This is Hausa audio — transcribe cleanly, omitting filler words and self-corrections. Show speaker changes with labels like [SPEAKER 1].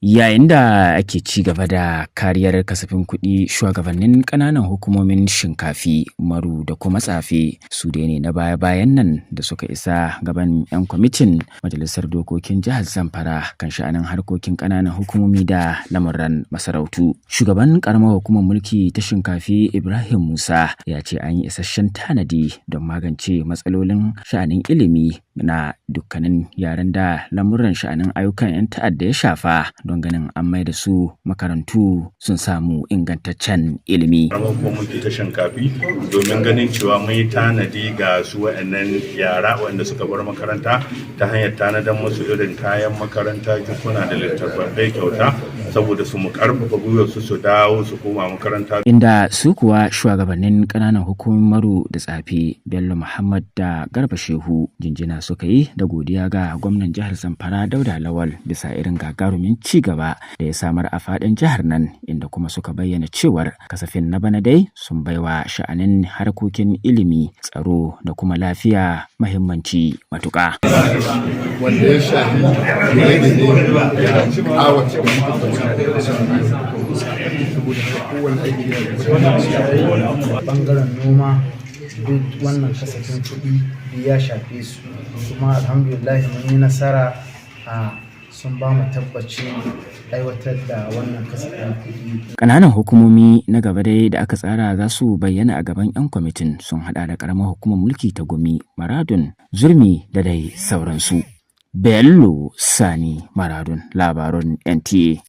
[SPEAKER 1] Yayin da ake ci gaba da kariyar kasafin kuɗi, shugabannin ƙananan hukumomin Shinkafi, Maru da kuma Tsafe su dai ne na baya-bayan nan da suka isa gaban 'yan kwamitin Majalisar Dokokin Jihar Zamfara kan sha'anin harkokin ƙananan hukumomi da lamuran masarautu. Shugaban ƙaramar hukumar mulki ta Shinkafi, Ibrahim Musa, ya ce an yi isasshen tanadi don magance matsalolin sha'anin ilimi na dukkanin yaran da lamuran sha'anin ayyukan 'yan ta'adda ya shafa, don ganin an mai da su makarantu sun samu ingantaccen ilimi.
[SPEAKER 2] Karamar hukumar mulki ta Shinkafi, domin ganin cewa mun yi tanadi ga su waɗannan yara waɗanda suka bar makaranta ta hanyar tanadar musu irin kayan makaranta, jikuna da littattafai kyauta, saboda su mu karfafa gwiwar su su dawo su koma makaranta.
[SPEAKER 1] Inda su kuwa shugabannin ƙananan hukumomin Maru da Tsafe, Bello Muhammad da Garba Shehu, jinjina suka yi da godiya ga gwamnan jihar Zamfara Dauda Lawal bisa irin gagarumin ci gaba da ya samar a faɗin jihar nan, inda kuma suka bayyana cewar kasafin na bana dai sun baiwa sha'anin harkokin ilimi, tsaro da kuma lafiya mahimmanci matuƙa.
[SPEAKER 3] Wanda ya shafi gine-gine da ƙawata saboda haka kowane aiki yana da muhimmanci.
[SPEAKER 4] Bangaren noma, duk wannan kasafin kuɗi duk ya shafe su, kuma alhamdulillah mun yi nasara a sun ba mu tabbacin aiwatar da wannan kasafin kuɗi.
[SPEAKER 1] Ƙananan hukumomi na gaba dai da aka tsara za su bayyana a gaban 'yan kwamitin sun haɗa da ƙaramar hukumar mulki ta Gumi, Maradun, Zurmi da dai sauransu. Bello Sani Maradun, labarun NTA.